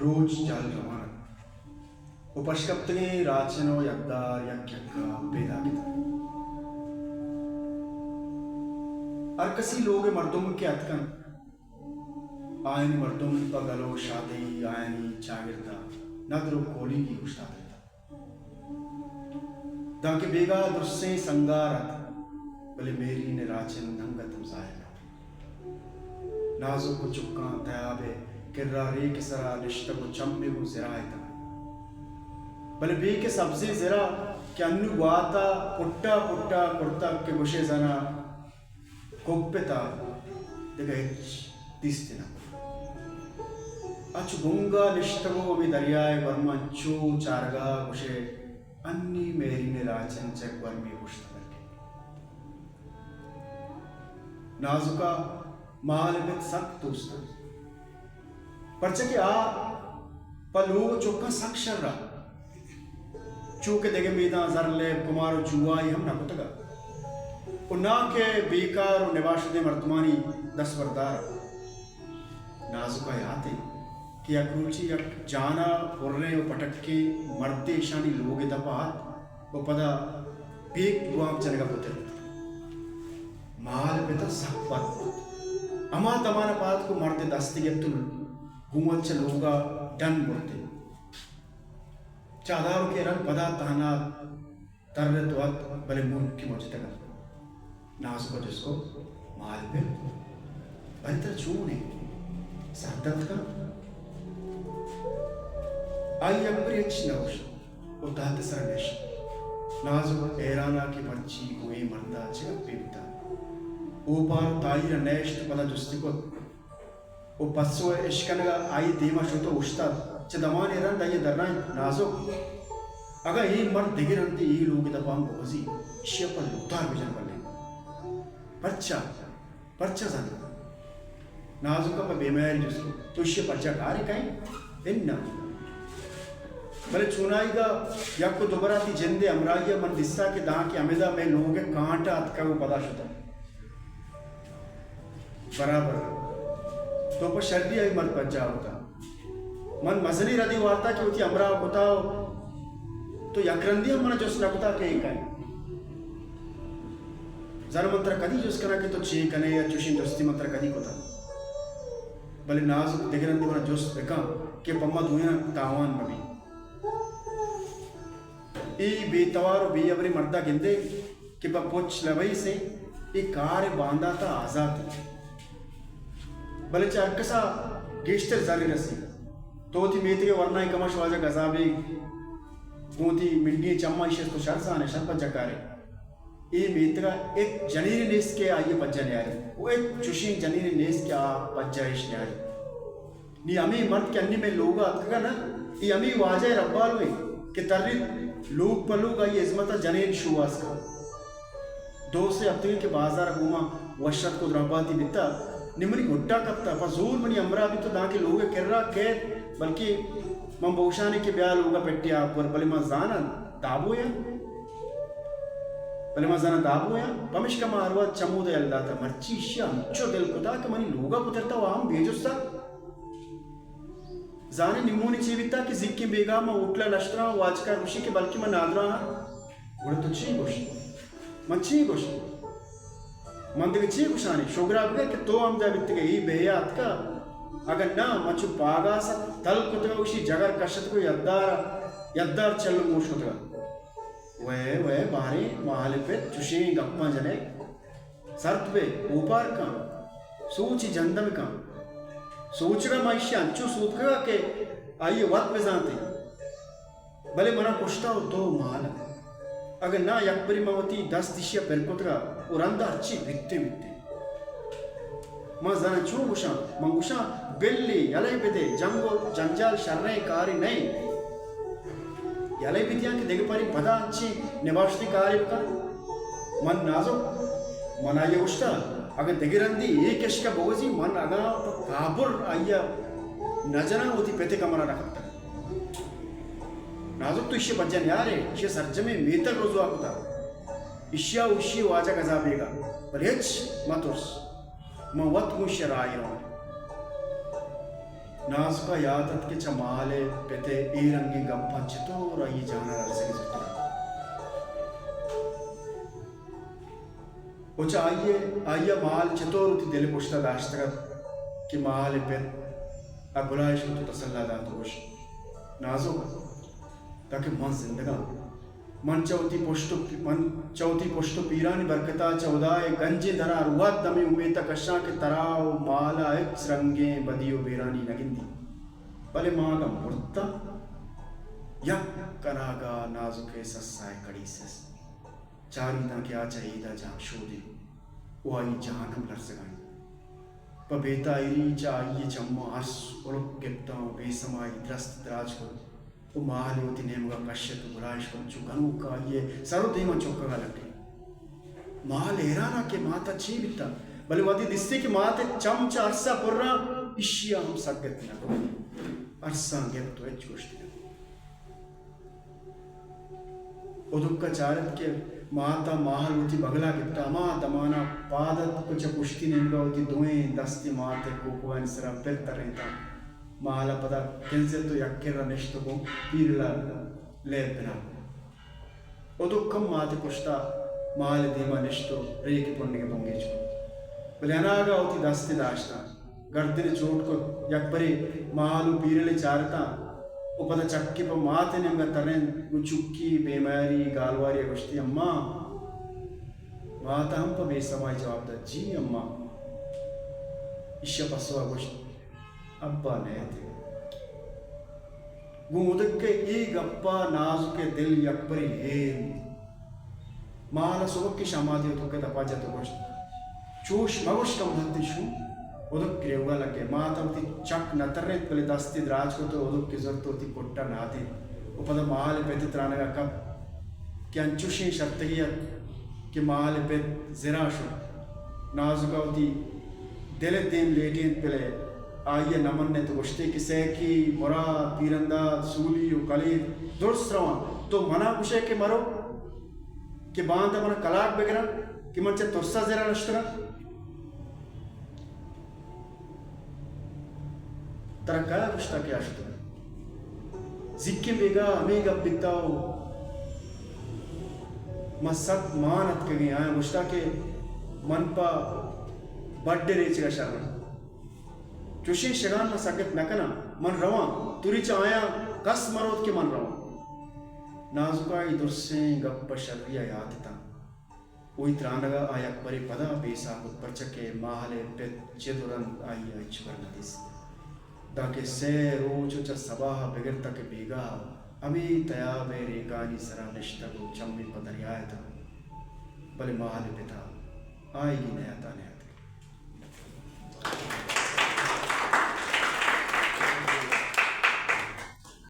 روچ جہل روان ات و پشکپتگیں راچن و یکدار یک یک ء پیداک اتنت۔ ہر کسی لوگ ء مردم کہ اتکنت، آیانی مردم پہ گل و شادہی آیانی چاگرد ء ندر و کولیگی اوشتاتگ اتنت۔ دانکہ بیگاہ درسیں سنگار ات، بلے مہرین ء راچن انگت ہم ظاہر نہ بوت۔ نازک و چکاں تیاب ء کرا ریک ء سرا نشتگ و چم ء گوں زرا اتنت۔ بلے بیک ء سبزیں زرا کہ انوں گوات ء پٹا پٹا کرتگ کہ گوشے زنا کپت ء دگہ ہچ دیست نہ کت۔ اچ گنگ ء نشتگ و ہمے دریائے گورما انچو چارگا گوشے انی مہرین ء راچن چہ گورمی پشت ء در کیت۔ نازک ء مال ء پت سک دوست انت، پرچا کہ آ پہ لوگ ء چکاں سک شر ات۔ چو کہ دگہ میداں زر لیب، کمار و جوائی ہم نہ کتگ ات و نا کہ بیکار و نباشتیں مردمانی دست بردار ات۔ نازک ء یات انت کہ یک روچے یک جان ء پریں و پٹکیں مردے اشانی لوگ ء دپ ء ات و پدا بیک گوانک جنگ ء پترت۔ مال پت ء سک وت بوت۔ ہما دمان ء پاد کو مرد ء دست گپت و گوں وت چہ لوگ ء ڈن برت۔ چہ ادارک ء رند پدا تہنا ترت وت، بلے ملکی مجتگ ات۔ نازک ء جست کو، مال پت، بلے ترا چون انت؟ سر درد کنت؟ آئی ء ہمبرے ہچ نہ گوشت و تہت ء سرا نشت۔ نازک حیران ء کہ مرچی گوں اے مرد ء چہ گپے بوتگ۔ اوپار و تاہیر ء نہ اشت، پدا جستی کت۔ و پسو ء اشکنگ ء آئی دیم ء شت و اوشتات۔ چہ دمانے رند آئی ء درائینت، نازک، اگاں اے مرد دگہ رندے اے لوگ ء دپا ہم بگوزی، ایشی ء پہ لوتار بجن بلے۔ پرچا؟ پرچا زانت؟ نازک ء پہ بے میاری جست کت، تو ایشی ء پجا کارے کئے؟ اناں۔ بلے چونائیگ ء یک و دو برا تئی جند ء ہمراہی ء من دیستا کہ دانکہ ہمدا مئے لوگ ء کانٹ ء اتکگ و پدا شتگ۔ برابر۔ تو پہ شری آئی مرد پجا ہوتا۔ من مزنی ردی وارتا کہ وتی ہمراہ کتا و تو یک رندی ہم منا جست نہ کتا کہ اے کئے۔ زاناں من ترا کدی جست کناں کہ تو چے کنے یا چوشیں جستی من ترا کدی کتا۔ بلے نازک دگہ رندی منا جست بکن کہ پہ ما دویاں تاوان مبی۔ اے بے توار و بے ہبریں مردا گندے کہ پہ پچ لبئیسیں اے کار ء باندات ء آزات انت، بلے چہ ہرکس ء گیشتر زر رسی۔ تو وتی میتگ ء ورنائیں کماش واجہ گزابیگ گوں وتی منڈی ء چماں ایش است و شر زانے، شر پجہ کارے۔ اے میتگ ء ہچ جنینے نیست کہ آئی ء پجہ نیاریت و ہچ چوشیں جنینے نیست کہ آ پجہ ایش نیاریت۔ نی ہمے مرد کہ انی مئے لوگ ء اتکگ ء نہ، اے ہمے واجہ ء ربالو انت کہ تریت لوگ پہ لوگ آئی ء ہزمت ء جنین شوہاز کنت۔ دو سے ہفتگے کہ بازار ء گوما وش اتک و درہباتی بیتگ، نی منی گڈا کپتگ، پہ زور منی ہمراہ بیت و دانکہ لوگ ء کرا کیت، بلکیں من بگوشانے کہ بیا لوگ ء پٹے آپ ور، بلے من زاناں دابو یاں، بلے من زاناں دابو یاں، پمیشکا من ہر وہد چمود ء یل داتگ، مرچی ایشی ء انچو دل کتگ کہ منی لوگ ء پترتگ و آ ہم بے جست ء۔ زانے نیمونی چے بیتا کہ زیکیں بیگاہ من ہوٹل ء نشتراں، واجکار گوشی کہ بلکیں من نادراہ آں۔ گڑا تو چے گوش؟ من چے گوش؟ من دگہ چے گوشانی؟ شگرا بگر کہ تو ہمدا بیتگے، اے بے اتکا۔ اگاں نہ، من چو پاگاس ء تل کتگا، گوشی جگر کشتگ و یدار، یدار چل و موش کتگا۔ وے، وے، باریں مال پت چوشیں گپاں جنے۔ سرد بے، اوپار کن، سوچی جندم کن۔ سوچگا ما ایشی انچو سوتکگا کہ آئی وت بزانتے۔ بلے منا کشتا و تو مال۔ اگہ نا یک بری من وتی دست ایشی پر کتگا و رندا ہرچی بیتے بیتے۔ من زاناں چون گوشاں؟ من گوشاں، بلی، یلہ بدے، جنگ و جنجال شریں کارے نہ انت۔ یلہ بدیاں کہ دگہ پری پدا انچیں نباشتیں کارے بکن۔ من نازک، من آئی ء گوشتہ، اگاں دگہ رندی اے کشک ء بگوزی، من اگاں پہ کابر آئی ء نہ جناں، وتی پت ء کمرہ نہ کپتگ۔ نازک تو ایشی ء پجہ نیارے، ایشی ء سرجمیں میتگ رزوا کتگ۔ ایشی ء و ایشی ء واجہ گزا بیگ ء، بلے ہچ مہ ترس۔ من وت گوں ایشی ء راہی رواں۔ نازک ءَ یات اَت کہ چہ ماھل ءِ پت ءِ اے رنگیں گپاں چتور آئی ءِ جان ءَ لرزگ زرتگ اَت۔ ءُ چہ آئی ءَ، آئی ءَ ماھل چتور وتی دل ءِ پشت ءَ داشتگ اَت کہ ماھل ءِ پت ءَ گلائیش کت ءُ تسلا دات ءُ گوشت، نازک، داں کہ من زندگ آں، من چہ وتی پشت ءُ پی-، من چہ وتی پشت ءُ پیرانی برکت ءَ چہ ھدا ءِ گنجیں دراں ھر وھد ھمے امیت ءَ کشاں کہ ترا ءُ ماھل ءَ ھچ رنگیں بدی ءُ بیرانی نہ گندی۔ بلے ما اگاں مرتاں، یک اناگہ نازک ءِ سسا ءِ کڑی سست۔ چاریتاں کہ آ چہ اید ءَ جان شودیں ءُ آئی جان ھم لرزگ ءَ اِنت۔ پہ بے تاھیری چہ آئی ءِ چماں ارس ھلک گپتاں ءُ بے سمائی درست دراج کت ءُ ماھل ءَ وتی نیمگ ءَ کشت ءُ گلائیش کت، چو گنوک آئی ءِ سر ءُ دیما چکگ ءَ لگت۔ ماھل ھیران اَت کہ مات ءَ چے بیتگ، بلے وھدے دیستی کہ مات ءِ چم چہ ارس ءَ پر اَنت، ایشی ءَ ھم سگت نہ کت۔ ارساں گپت ءُ ھچ گوشت نہ کت۔ ھدک ءَ چارت کہ مات ءَ ماھل وتی بگل ءَ گپتہ، ھما دمان ءَ پاد اتک ءُ چہ پشتی نیمگ ءَ وتی دوئیں دستی مات ءِ کوپگانی سر ءَ پر ترینتاں۔ ماھل ءَ پدا کنزت ءُ یک کر ءَ نشت ءُ گوں پیرل ءَ لیب بنا کت۔ ھدک ھم مات ءِ پشت ءَ ماھل ءِ دیم ءَ نشت ءُ ریک ءِ پنڈگ ءَ بنگیج کت، بلے اناگہ وتی دست ئے داشتاں۔ گردن ءَ چوٹ کت، یکبرے ماھل ءُ پیرل ءَ چارتاں ءُ پدا چک ءَ پہ مات ءِ نیمگ ءَ ترینت، گوں چکی، بے میاری، گالواری ءَ گوشتی، اماں! مات ءَ ھم پہ بے سمائی جواب دات، جی اماں! ایشی ءَ پسو ءَ گوشت، ابا نئیت۔ گوں ھدک ءِ اے گپ ءَ نازک ءِ دل یکبرے ایر بوت۔ ماھل ءَ سبک ءِ شھماتی ھدک ءِ دپ ءَ جت ءُ گوشت، چوش مہ گوش کمبخت شو۔ ھدک گریوگ ءَ لگت۔ مات ءَ وتی چک نہ ترینت، بلے دست ئے دراج کت ءُ ھدک ءَ زرت ءُ وتی پٹ ءَ نادینت ءُ پدا ماھل ءِ پت ءِ ترانگ ءَ کپت کہ انچوشیں شرتگے اَت کہ ماھل ءِ پت زر ءَ شت۔ نازک ءَ وتی دل ءِ دیم لیٹینت، بلے آئی ءَ نہ منت ءُ گوشت ئے کہ سیکی، مراد، پیرنداد، سولی ءُ کلیر درست رواں، تو من ءَ گوش ئے کہ مرو؟ کہ باندا من ءَ کلاگ بگراں کہ من چہ ترس ءَ زر ءَ نشتگاں؟ ترا کئے ءَ گوشتگ کہ آ شتگ؟ زیکیں بیگاہ ءَ ھمے گپ بیتگ ءُ من سک مان اتکگیں۔ آیاں گوشتگ کہ من پہ بڈ ءِ ریچگ ءَ شر آں۔ چوشیں شگان من سگت نہ کناں۔ من رواں۔ توری چہ آیاں کس مہ روت کہ من رواں۔ نازک ءَ اے درسیں گپ پہ شری ءَ یات اتاں۔ ءُ اے ترانگ ءَ آ یکبرے پدا بے ساہ کت، پرچا کہ ماھل ءِ پت چد ءُ رند آئی ءَ ھچبر نہ دیست۔ دانکہ سئے روچ ءُ چہ سباہ ءَ بگر تاں کہ بیگاہ ءَ ھمے تیاب ءِ ریکانی سر ءَ نشتگ ءُ چمے پہ دریا ءَ اتاں، بلے ماھل ءِ پت ءَ آیگی نیات ءَ نیاتک۔